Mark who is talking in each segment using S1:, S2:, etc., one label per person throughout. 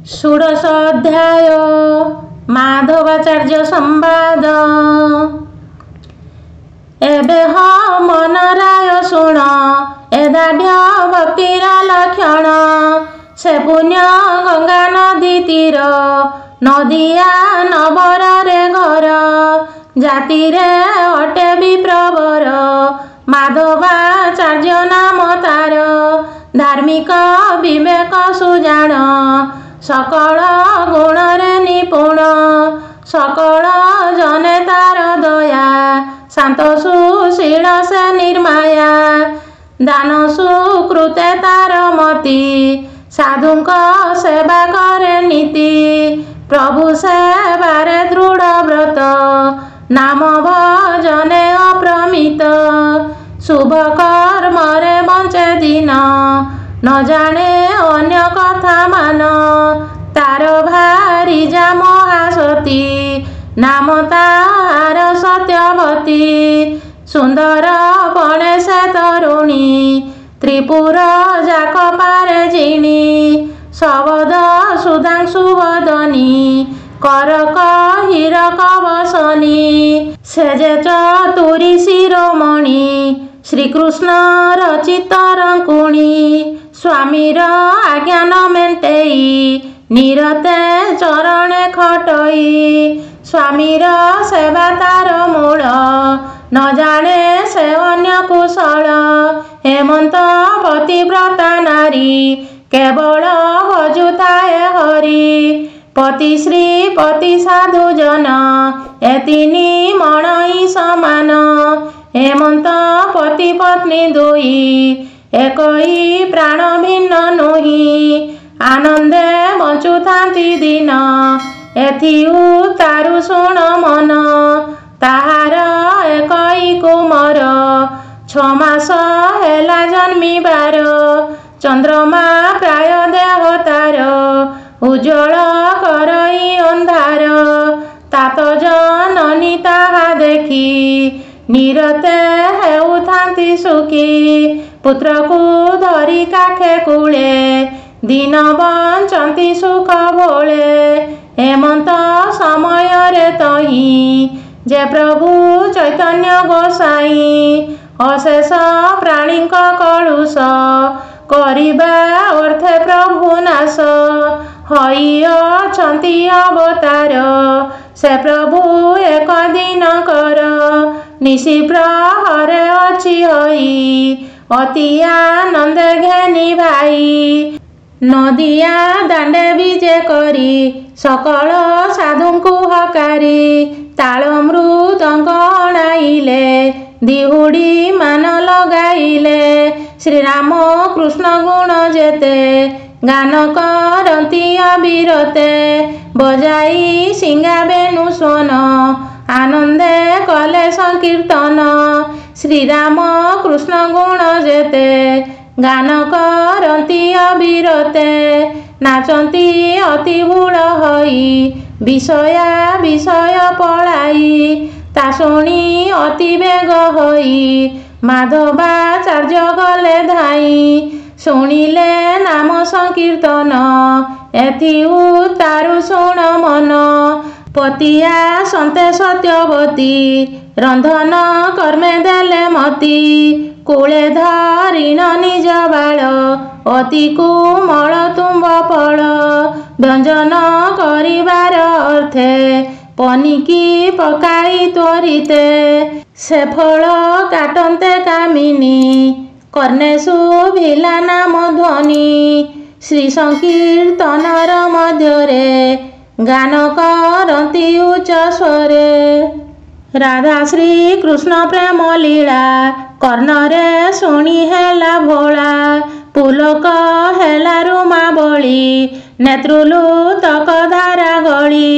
S1: ଷୋଡ଼ଶ ଅଧ୍ୟାୟ, ମାଧବାଚାର୍ଯ୍ୟ ସମ୍ବାଦ। ଏବେ ମନ ରାୟ ଶୁଣ, ଏ ଦାଢ଼୍ୟ ଭକ୍ତିର ଲକ୍ଷଣ। ସେ ପୁଣ୍ୟ ଗଙ୍ଗା ନଦୀ ତୀର, ନଦିଆ ନବରରେ ଘର, ଜାତିରେ ଅଟେ ବିପ୍ରବର, ମାଧବାଚାର୍ଯ୍ୟ ନାମ ତାର। ଧାର୍ମିକ, ବିବେକ ସୁଜାଣ, ସକଳ ଗୁଣରେ ନିପୁଣ। ସକଳ ଜନେ ତାର ଦୟା, ଶାନ୍ତ ସୁଶୀଳ ସେ ନିର୍ମାୟା। ଦାନ ସୁକୃତେ ତାର ମତି, ସାଧୁଙ୍କ ସେବା କରେ ନୀତି। ପ୍ରଭୁ ସେବାରେ ଦୃଢ଼ ବ୍ରତ, ନାମ ଭଜନେ ଅପ୍ରମିତ। ଶୁଭ କର୍ମରେ ବଞ୍ଚେ ଦିନ, ନ ଜାଣେ ଅନ୍ୟ କଥା ମାନ। ତାର ଭାରିଯା ମହାସତୀ, ନାମ ତାର ସତ୍ୟବତୀ। ସୁନ୍ଦର ପଣେ ସେ ତରୁଣୀ, ତ୍ରିପୁର ଯାକ ପାରେ ଜିଣି। ଶବଦ ସୁଧାଂଶୁ ବଦନୀ, କରକ ହୀରକ ବସନୀ। ସେ ଯେ ଚତୁରୀ ଶିରୋମଣି, ଶ୍ରୀକୃଷ୍ଣ ରଚିତ ରଙ୍କୁଣୀ। ସ୍ୱାମୀର ଆଜ୍ଞାନ ମେଣ୍ଟେଇ, ନିରତେ ଚରଣେ ଖଟଇ। ସ୍ୱାମୀର ସେବା ତାର ମୂଳ, ନ ଜାଣେ ସେ ଅନ୍ୟ କୁଶଳ। ହେମନ୍ତ ପତିବ୍ରତା ନାରୀ, କେବଳ ଭଜୁଥାଏ ହରି। ପତି ଶ୍ରୀପତି ସାଧୁ ଜନ, ଏ ତିନି ମଣଇ ସମାନ। ହେମନ୍ତ ପତି ପତ୍ନୀ ଦୁଇ, ଏକଇ ପ୍ରାଣ ଭିନ୍ନ ନୁହିଁ। ଆନନ୍ଦେ ବଞ୍ଚୁଥାନ୍ତି ଦିନ, ଏଥି ଉତ୍ତାରୁ ଶୁଣ ମନ। ତାହାର ଏକଇ କୁମର, 6 ମାସ ହେଲା ଜନ୍ମିବାର। ଚନ୍ଦ୍ରମା ପ୍ରାୟ ଦେହ ତାର, ଉଜ୍ଜଳ କରଇ ଅନ୍ଧାର। ତାତ ଜନନୀ ତାହା ଦେଖି, ନିରତେ ହେଉଥାନ୍ତି ସୁଖୀ। ପୁତ୍ରକୁ ଧରି କାଖେ କୂଳେ, ଦିନ ବଞ୍ଚନ୍ତି ସୁଖ ଭୋଳେ। ହେମନ୍ତ ସମୟରେ ତହିଁ, ଯେ ପ୍ରଭୁ ଚୈତନ୍ୟ ଗୋସାଇଁ, ଅଶେଷ ପ୍ରାଣୀଙ୍କ କଳୁଷ କରିବା ଅର୍ଥେ ପ୍ରଭୁ ନାଶ ହୋଇଅଛନ୍ତି ଅବତାର। ସେ ପ୍ରଭୁ ଏକ ଦିନ କର ନିଶି ପ୍ରହରେ ଅଛି ହୋଇ, ଅତି ଆନନ୍ଦେ ଘେନି ଭାଇ। ନଦିଆ ଦାଣ୍ଡେ ବିଜେ କରି, ସକଳ ସାଧୁଙ୍କୁ ହକାରି। ତାଳ ମୃଦଙ୍ଗ ଅଣାଇଲେ, ଦିହୁଡ଼ି ମାନ ଲଗାଇଲେ। ଶ୍ରୀରାମ କୃଷ୍ଣ ଗୁଣ ଯେତେ, ଗାନ କରନ୍ତି ଅବିରତେ। ବଜାଇ ସିଙ୍ଗା ବେଣୁ ସ୍ୱନ, ଆନନ୍ଦେ କଲେ ସଂକୀର୍ତ୍ତନ। ଶ୍ରୀରାମ କୃଷ୍ଣ ଗୁଣ ଯେତେ, ଗାନ କରନ୍ତି ଅବିରତେ। ନାଚନ୍ତି ଅତି ଭୁଳ ହୋଇ, ବିଷୟା ବିଷୟ ପଳାଇ। ତା ଶୁଣି ଅତି ବେଗ ହୋଇ, ମାଧବାଚାର୍ଯ୍ୟ ଗଲେ ଧାଇଁ। ଶୁଣିଲେ ନାମ ସଂକୀର୍ତ୍ତନ, ଏଥି ଉତ୍ତାରୁ ଶୁଣ ମନ। ପତିଆ ସନ୍ତେ ସତ୍ୟବତୀ, ରନ୍ଧନ କର୍ମେ ଦେଲେ ମତି। କୂଳେ ଧରିଣ ନିଜ ବାଳ, ଅତି କୋମଳ ତୁମ୍ବ ଫଳ। ବ୍ୟଞ୍ଜନ କରିବାର ଅର୍ଥେ, ପନିକି ପକାଇ ତ୍ୱରିତେ। ସେ ଫଳ କାଟନ୍ତେ କାମିନୀ, କର୍ଣ୍ଣେ ଶୁଭିଲା ନାମ ଧ୍ୱନି। ଶ୍ରୀ ସଂକୀର୍ତ୍ତନର ମଧ୍ୟରେ, ଗାନ କରନ୍ତି ଉଚ୍ଚ ସ୍ୱରେ। ରାଧା ଶ୍ରୀ କୃଷ୍ଣ ପ୍ରେମ ଲୀଳା, କର୍ଣ୍ଣରେ ଶୁଣି ହେଲା ଭୋଳା। ପୁଲକ ହେଲା ରୁମାବଳି, ନେତ୍ରୁଲୁ ତକ ଧାରା ଗଳି।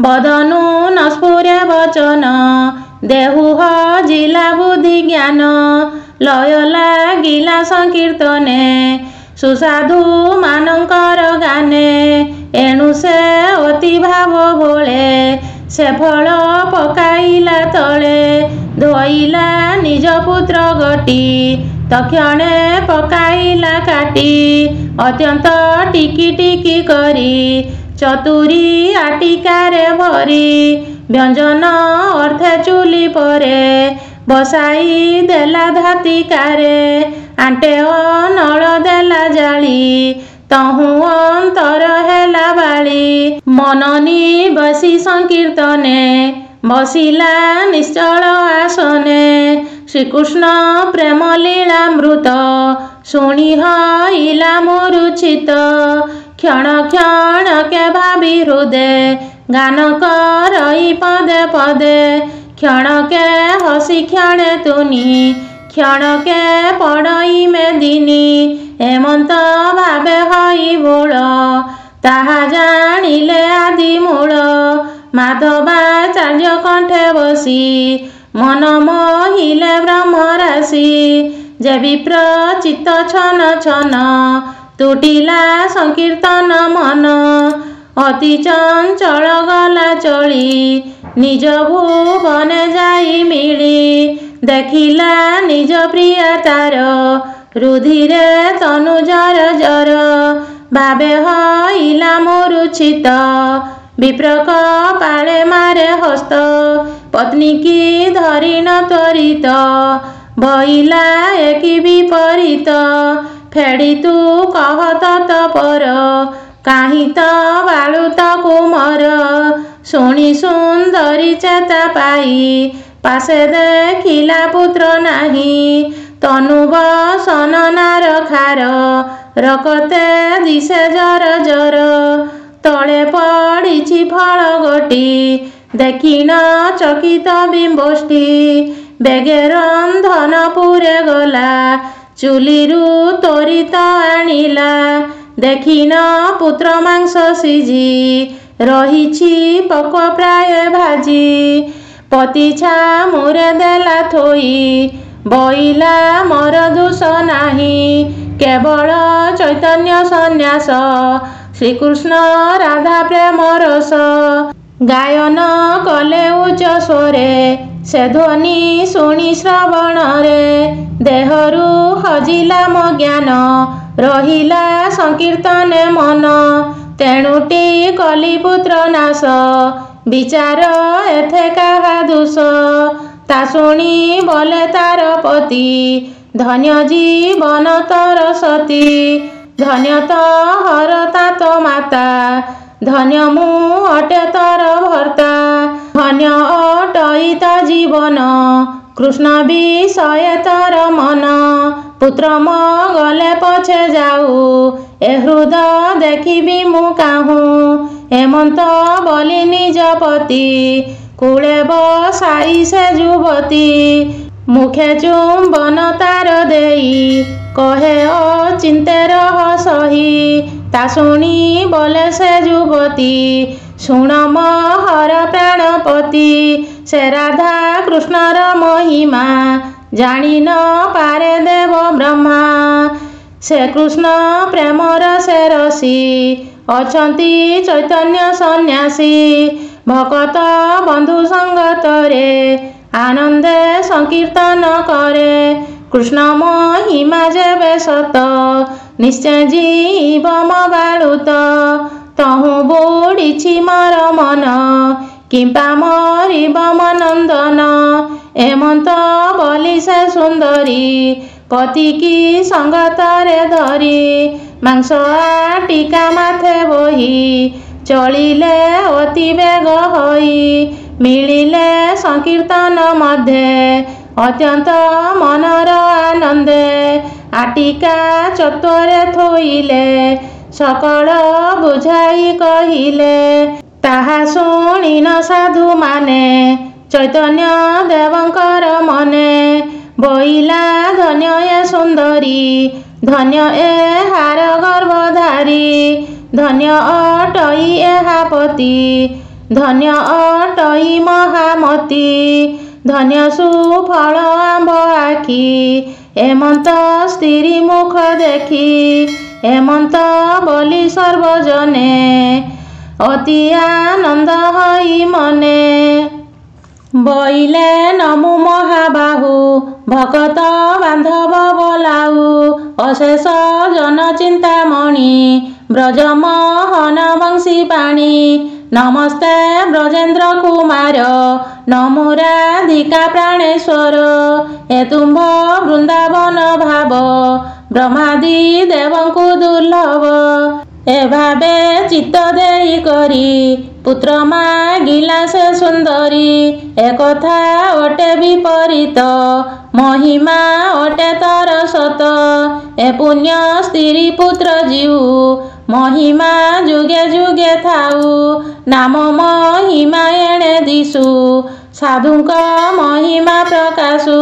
S1: ବଦନୁ ନସ୍ଫୁରେ ବଚନ, ଦେହୁ ହଜିଲା ବୁଦ୍ଧି ଜ୍ଞାନ। ଲୟ ଲାଗିଲା ସଂକୀର୍ତ୍ତନେ, ସୁସାଧୁ ମାନଙ୍କର ଗାନେ। ଏଣୁ ସେ ଅତି ଭାବ ଭୋଳେ, ସେ ଫଳ ପକାଇଲା ତଳେ। ଧୋଇଲା ନିଜ ପୁତ୍ର ଗୋଟି, ତକ୍ଷଣେ ପକାଇଲା କାଟି। ଅତ୍ୟନ୍ତ ଟିକି ଟିକି କରି, ଚତୁରୀ ଆଟିକାରେ ଭରି, ବ୍ୟଞ୍ଜନ ଅର୍ଥେ ଚୁଲି ପରେ ବସାଇ ଦେଲା ଧାତିକାରେ। ଆଣ୍ଟେ ଅନଳ ଦେଲା ଜାଳି, ତହୁଁ ଅନ୍ତର ହେଲା ବାଳି। ମନ ନିବସି ସଂକୀର୍ତ୍ତନେ, ବସିଲା ନିଶ୍ଚଳ ଆସନେ। ଶ୍ରୀକୃଷ୍ଣ ପ୍ରେମ ଲୀଳାମୃତ ଶୁଣି ହଇଲା ମୂରୁଛିତ। କ୍ଷଣ କ୍ଷଣକେ ଭାବି ହୃଦେ, ଗାନ କରଇ ପଦେ ପଦେ। କ୍ଷଣକେ ହସି କ୍ଷଣେ ତୁନି, କ୍ଷଣକେ ପଡ଼ଇ ମେଦିନୀ। ଏମନ୍ତ ଭାବେ ହୋଇ ଭୋଳ, ତାହା ଜାଣିଲେ ଆଦି ମୂଳ। ମାଧବାଚାର୍ଯ୍ୟ କଣ୍ଠେ ବସି, ମନ ମୋହିଲେ ବ୍ରହ୍ମରାଶି। ଯେ ବିପ୍ର ଚିତ୍ତ ଛନ ଛନ, ତୁଟିଲା ସଂକୀର୍ତ୍ତନ ମନ। ଅତି ଚଞ୍ଚଳ ଗଲା ଚଳି, ନିଜ ଭୁବନେ ଯାଇ ମିଳି। ଦେଖିଲା ନିଜ ପ୍ରିୟା ତାର, ରୁଧିରେ ତନୁ ଜର ଜର। ଭାବେ ହଇଲା ମୂରୁଛିତ, ବିପ୍ର କପାଳେ ମାରେ ହସ୍ତ। ପତ୍ନୀ କି ଧରିଣ ତ୍ୱରିତ, ଭଇଲା ଏ କି ବିପରୀତ। ଫେଡ଼ି ତୁ କହ ତତପର, କାହିଁ ତ ବାଳୁତ କୁମର। ଶୁଣି ସୁନ୍ଦରୀ ଚେତା ପାଇ, ପାଶେ ଦେଖିଲା ପୁତ୍ର ନାହିଁ। ତନୁ ବସନ ନାର ଖାର, ରକତେ ଦିଶେ ଜର ଜର। ତଳେ ପଡ଼ିଛି ଫଳ ଗୋଟି, ଦେଖିଣ ଚକିତ ବିମ୍ବୋଷ୍ଟି। ବେଗେ ରନ୍ଧନ ପୁରେ ଗଲା, ଚୁଲିରୁ ତ୍ୱରିତ ଆଣିଲା। ଦେଖିଣ ପୁତ୍ର ମାଂସ ସିଝି, ରହିଛି ପକ୍ୱ ପ୍ରାୟ ଭାଜି। ପତି ଛାମୁରେ ଦେଲା ଥୋଇ, ବଇଲା ମୋର ଦୋଷ ନାହିଁ। କେବଳ ଚୈତନ୍ୟ ସନ୍ନ୍ୟାସ, ଶ୍ରୀକୃଷ୍ଣ ରାଧା ପ୍ରେମ ରସ। ଗାୟନ କଲେ ଉଚ୍ଚ ସ୍ୱରେ, ସେ ଧ୍ୱନି ଶୁଣି ଶ୍ରବଣରେ। ଦେହରୁ ହଜିଲା ମୋ ଜ୍ଞାନ, ରହିଲା ସଂକୀର୍ତ୍ତନେ ମନ। ତେଣୁଟି କଲି ପୁତ୍ର ନାଶ, ବିଚାର ଏଥେ କାହା ଦୋଷ। ତା ଶୁଣି ବୋଲେ ତାର ପତି, ଧନ୍ୟ ଜୀବନ ତୋର ସତୀ। ଧନ୍ୟ ତୋହର ତାତ ମାତା, ଧନ୍ୟ ମୁଁ ଅଟେ ତୋର ଭର୍ତ୍ତା। ଧନ୍ୟ ଅଟଇ ତ ଜୀବନ, କୃଷ୍ଣ ବିଷୟେ ତୋର ମନ। ପୁତ୍ର ମୋ ଗଲେ ପଛେ ଯାଉ, ଏ ହୃଦ ଦେଖିବି ମୁଁ କାହୁଁ। ଏମନ୍ତ ବୋଲି ନିଜ ପତି, କୂଳେ ବସାଇ ସେ ଯୁବତୀ। ମୁଖେ ଚୁମ୍ବନ ତାର ଦେଇ, କହେ ଅଚିନ୍ତେ ରହ ସହି। ତା ଶୁଣି ବୋଲେ ସେ ଯୁବତୀ, ଶୁଣ ମୋହର ପ୍ରାଣପତି। ସେ ରାଧା କୃଷ୍ଣର ମହିମା, ଜାଣି ନ ପାରେ ଦେବ ବ୍ରହ୍ମା। ସେ କୃଷ୍ଣ ପ୍ରେମର ସେ ରସି, ଅଛନ୍ତି ଚୈତନ୍ୟ ସନ୍ନ୍ୟାସୀ। ଭକତ ବନ୍ଧୁ ସଙ୍ଗତରେ, ଆନନ୍ଦେ ସଂକୀର୍ତ୍ତନ କରେ। କୃଷ୍ଣ ମହିମା ଯେବେ ସତ, ନିଶ୍ଚୟ ଜୀବ ମୋ ବାଳୁତ। ତହୁଁ ବୁଡ଼ିଛି ମୋର ମନ, କିମ୍ପା ମରିବ ମୋ ନନ୍ଦନ। ଏମନ୍ତ ବୋଲି ସେ ସୁନ୍ଦରୀ, ପତିକି ସଙ୍ଗତରେ ଧରି। ମାଂସ ଆଟିକା ମାଥେ ବୋହି, ଚଳିଲେ ଅତି ବେଗ ହୋଇ। ମିଳିଲେ ସଂକୀର୍ତ୍ତନ ମଧ୍ୟେ, ଅତ୍ୟନ୍ତ ମନର ଆନନ୍ଦେ। ଆଟିକା ଚତ୍ୱରେ ଥୋଇଲେ, ସକଳ ବୁଝାଇ କହିଲେ। ତାହା ଶୁଣିଣ ସାଧୁମାନେ, ଚୈତନ୍ୟ ଦେବଙ୍କର ମନେ। ବୋଇଲା ଧନ୍ୟ ଏ ସୁନ୍ଦରୀ, ଧନ୍ୟ ଏହାର ଗର୍ଭଧାରୀ। ଧନ୍ୟ ଅଟଇ ଏହା ପତି, ଧନ୍ୟ ଅଟଇ ମହାମତି। ଧନ୍ୟ ସୁଫଳ ଆମ୍ଭ ଆଖି, ଏମନ୍ତ ସ୍ତ୍ରୀ ମୁଖ ଦେଖି। ଏମନ୍ତ ବୋଲି ସର୍ବଜନେ, ଅତି ଆନନ୍ଦ ହୋଇ ମନେ। ବଇଲେ ନମୁ ମହାବାହୁ, ଭକତ ବାନ୍ଧବ ବୋଲାଉ। ଅଶେଷ ଜନ ଚିନ୍ତାମଣି, ବ୍ରଜମୋହନ ବଂଶୀ ପାଣି। ନମସ୍ତେ ବ୍ରଜେନ୍ଦ୍ର କୁମାର, ନମୋ ରାଧିକା ପ୍ରାଣେଶ୍ୱର। ଏ ତୁମ୍ଭ ବୃନ୍ଦାବନ ଭାବ, ବ୍ରହ୍ମାଦି ଦେବଙ୍କୁ ଦୁର୍ଲଭ। ଏ ଭାବେ ଚିତ୍ତ ଦେଇ କରି, ପୁତ୍ର ମାଗିଲା ସେ ସୁନ୍ଦରୀ। ଏକଥା ଅଟେ ବିପରୀତ, ମହିମା ଅଟେ ତର ସତ। ଏ ପୁଣ୍ୟ ସ୍ତ୍ରୀ ପୁତ୍ର ଜୀଉ, ମହିମା ଯୁଗେ ଯୁଗେ ଥାଉ। ନାମ ମହିମା ଏଣେ ଦିଶୁ, ସାଧୁଙ୍କ ମହିମା ପ୍ରକାଶୁ।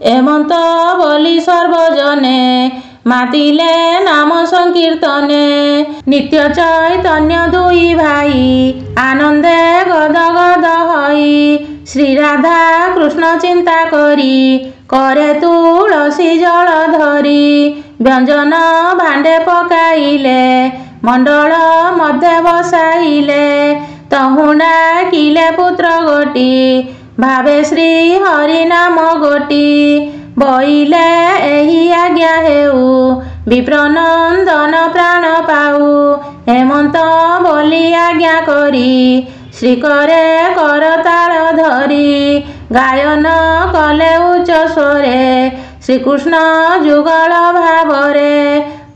S1: ଏମନ୍ତ ବୋଲି ସର୍ବଜନେ, ମାତିଲେ ନାମ ସଂକୀର୍ତ୍ତନେ। ନିତ୍ୟ ଚୈତନ୍ୟ ଦୁଇ ଭାଇ, ଆନନ୍ଦେ ଗଦ ଗଦ ହୋଇ। ଶ୍ରୀ ରାଧା କୃଷ୍ଣ ଚିନ୍ତା କରି, କରେ ତୁଳସୀ ଜଳ ଧରି। ବ୍ୟଞ୍ଜନ ଭାଣ୍ଡେ ପକାଇଲେ, ମଣ୍ଡଳ ମଧ୍ୟେ ବସାଇଲେ। ତହୁଁ ଡାକିଲେ ପୁତ୍ର ଗୋଟି, ଭାବେ ଶ୍ରୀ ହରି ନାମ ଗୋଟି। ବଇଲେ ଏହି ଆଜ୍ଞା ହେଉ, ବିପ୍ରନନ୍ଦନ ପ୍ରାଣ ପାଉ। ହେମନ୍ତ ବୋଲି ଆଜ୍ଞା କରି, ଶ୍ରୀକରେ କରତାଳ ଧରି। ଗାୟନ କଲେ ଉଚ୍ଚ ସ୍ୱରେ, ଶ୍ରୀକୃଷ୍ଣ ଯୁଗଳ ଭାବରେ।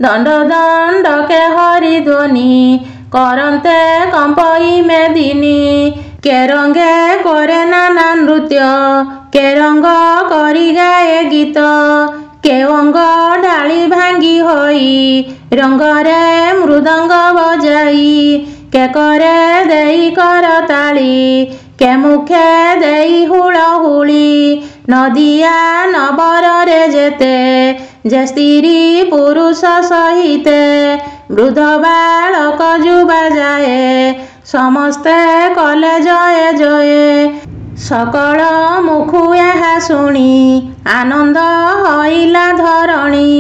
S1: ଦଣ୍ଡ ଦଣ୍ଡକେ ହରି ଧ୍ୱନି, କରନ୍ତେ କମ୍ପଇ ମେଦିନୀ। କେ ରଙ୍ଗେ କରେ ନାନା ନୃତ୍ୟ, କେ ରଙ୍ଗ କରି ଗାଏ ଗୀତ। କେ ଅଙ୍ଗ ଢାଳି ଭାଙ୍ଗି ହୋଇ, ରଙ୍ଗରେ ମୃଦଙ୍ଗ ବଜାଇ। କେ କରେ ଦେଇ କରତାଳି, କେ ମୁଖେ ଦେଇ ହୁଳହୁଳି। ନଦିଆ ନବରରେ ଯେତେ, ଯେ ସ୍ତ୍ରୀ ପୁରୁଷ ସହିତେ। ବୃଦ୍ଧ ବାଳକ ଯୁବା ଯାଏ, ସମସ୍ତେ କଲେ ଜୟ ଜୟ। ସକଳ ମୁଖୁ ଏହା ଶୁଣି, ଆନନ୍ଦ ହୋଇଲା ଧରଣୀ।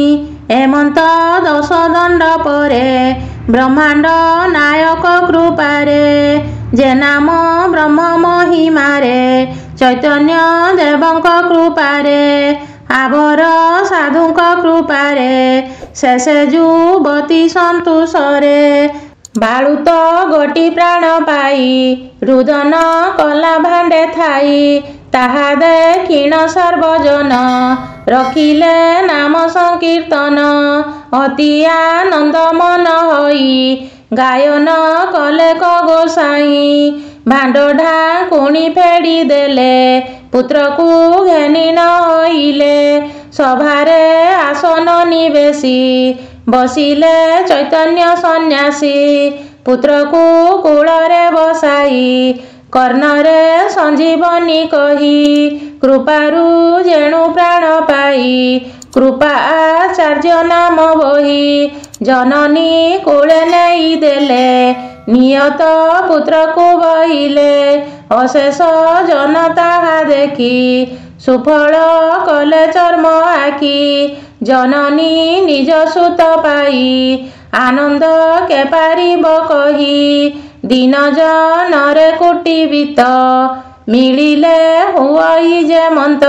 S1: ଏମନ୍ତ ଦଶ ଦଣ୍ଡ ପରେ, ବ୍ରହ୍ମାଣ୍ଡ ନାୟକ କୃପାରେ। ଯେ ନାମ ବ୍ରହ୍ମ ମହିମାରେ, ଚୈତନ୍ୟ ଦେବଙ୍କ କୃପାରେ, ଆବର ସାଧୁଙ୍କ କୃପାରେ, ଶେଷେ ଯୁବତୀ ସନ୍ତୋଷରେ। ବାଳୁତ ଗୋଟି ପ୍ରାଣ ପାଇ, ରୁଦନ କଲା ଭାଣ୍ଡେ ଥାଇ। ତାହା ଦେଖିଣ ସର୍ବଜନ, ରଖିଲେ ନାମ ସଂକୀର୍ତ୍ତନ। ଅତି ଆନନ୍ଦ ମନ ହୋଇ, ଗାୟନ କଲେ କ ଗୋସାଇଁ। ଭାଣ୍ଡ ଢାଙ୍କୁଣି ଫେଡ଼ି ଦେଲେ, ପୁତ୍ରକୁ ଘେନି ନ ହୋଇଲେ। ସଭାରେ ଆସନ ନିବେଶି, ବସିଲେ ଚୈତନ୍ୟ ସନ୍ନ୍ୟାସୀ। ପୁତ୍ରକୁ କୂଳରେ ବସାଇ, କର୍ଣ୍ଣରେ ସଞ୍ଜୀବନୀ କହି। କୃପାରୁ ଯେଣୁ ପ୍ରାଣ ପାଇ, କୃପା ଆଚାର୍ଯ୍ୟ ନାମ ବହି। ଜନନୀ କୂଳେ ନେଇ ଦେଲେ, ନିୟତ ପୁତ୍ରକୁ ବହିଲେ। ଅଶେଷ ଜନ ତାହା ଦେଖି, ସୁଫଳ କଲେ ଚର୍ମ ଆଖି। ଜନନୀ ନିଜ ସୁତ ପାଇ, ଆନନ୍ଦ କେ ପାରିବ କହି। ଦୀନ ଜନରେ କୁଟିବିତ, ମିଳିଲେ ହୁଅଇ ଯେମନ୍ତ।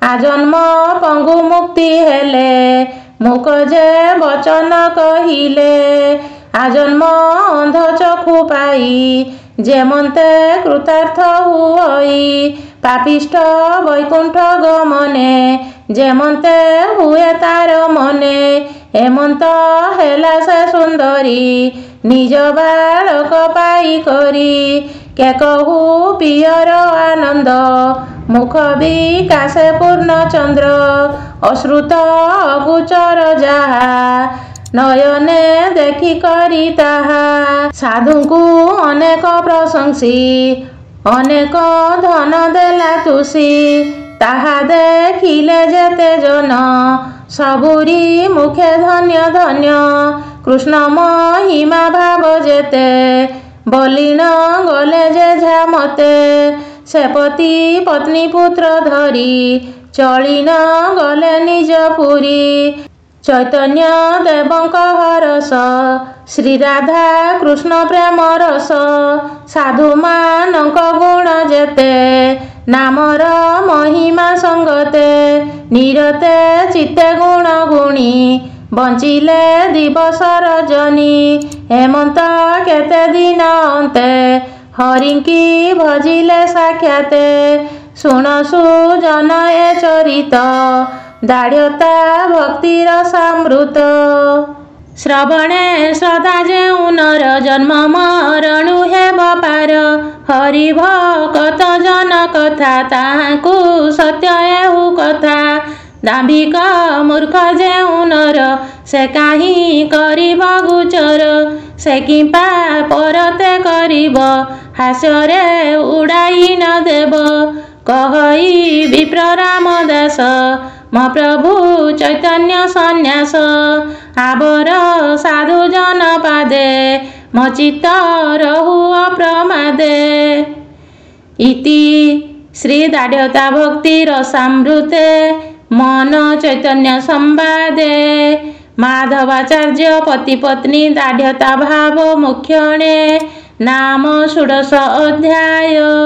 S1: ଆଜନ୍ମ ପଙ୍ଗୁ ମୁକ୍ତି ହେଲେ, ମୁକ ଯେ ବଚନ କହିଲେ। ଆଜନ୍ମ ଅନ୍ଧ ଚକ୍ଷୁ ପାଇ, ଯେମନ୍ତେ କୃତାର୍ଥ ହୁଅଇ। ପାପିଷ୍ଠ ବୈକୁଣ୍ଠ ଗମନେ, ଯେମନ୍ତେ ହୁଏ ତାର ମନେ। ଏମନ୍ତ ହେଲା ସେ ସୁନ୍ଦରୀ, ନିଜ ବାଳକ ପାଇ କରି। କେ କହୁ ପିଅର ଆନନ୍ଦ, ମୁଖ ବିକାଶେ ପୂର୍ଣ୍ଣଚନ୍ଦ୍ର। ଅଶ୍ରୁତ ଅଗୋଚର ଯାହା, ନୟନେ ଦେଖି କରି ତାହା। ସାଧୁଙ୍କୁ ଅନେକ ପ୍ରଶଂସି, ଅନେକ ଧନ ଦେଲା ତୁଷି। ତାହା ଦେଖିଲେ ଯେତେ ଜନ, ସବୁରି ମୁଖେ ଧନ୍ୟ ଧନ୍ୟ। କୃଷ୍ଣ ମହିମା ଭାବ ଯେତେ, ବଲିଣ ଗଲେ ଯେଝା ମତେ। ସେ ପତି ପତ୍ନୀ ପୁତ୍ର ଧରି, ଚଳିଣ ଗଲେ ନିଜ ପୁରୀ। ଚୈତନ୍ୟ ଦେବଙ୍କ ହରସ, ଶ୍ରୀରାଧା କୃଷ୍ଣ ପ୍ରେମ ରସ। ସାଧୁମାନଙ୍କ ଗୁଣ ଯେତେ, ନାମର ମହିମା ସଙ୍ଗତେ ନିରତେ ଚିତ୍ତେ ଗୁଣ ଗୁଣି ବଞ୍ଚିଲେ ଦିବସ ରଜନୀ। ହେମନ୍ତ କେତେ ଦିନ ଅନ୍ତେ ହରିଙ୍କି ଭଜିଲେ ସାକ୍ଷାତେ। ଶୁଣ ସୁଜନ ଏ ଚରିତ ଦାଢ଼୍ୟତା ଭକ୍ତିର ସାମୃତ। ଶ୍ରବଣେ ଶ୍ରଦ୍ଧା ଯେଉଁ ନର ଜନ୍ମ ମରଣୁ ହେବ ପାର। ହରି ଭକତ ଜନ କଥା ତାହାଙ୍କୁ ସତ୍ୟ ଏହୁ କଥା। ଦାମ୍ଭିକ ମୂର୍ଖ ଯେଉଁ ନର ସେ କାହିଁ କରିବ ଗୋଚର। ସେ କିମ୍ପା ପରତେ କରିବ ହାସ୍ୟରେ ଉଡ଼ାଇ ନ ଦେବ। କହଇ ବିପ୍ର ରାମଦାସ ମୋ ପ୍ରଭୁ ଚୈତନ୍ୟ ସନ୍ନ୍ୟାସ। ଆବର ସାଧୁ ଜନ ପାଦେ ମୋ ଚିତ୍ତ ରହୁ ଅପ୍ରମାଦେ। ଇତି ଶ୍ରୀ ଦାଢ଼୍ୟତା ଭକ୍ତି ରସାମୃତେ ମନ ଚୈତନ୍ୟ ସମ୍ବାଦେ ମାଧବାଚାର୍ଯ୍ୟ ପତି ପତ୍ନୀ ଦାଢ଼୍ୟତା ଭାବ ମୁଖ୍ୟଣେ ନାମ ଷୋଡ଼ଶ ଅଧ୍ୟାୟ।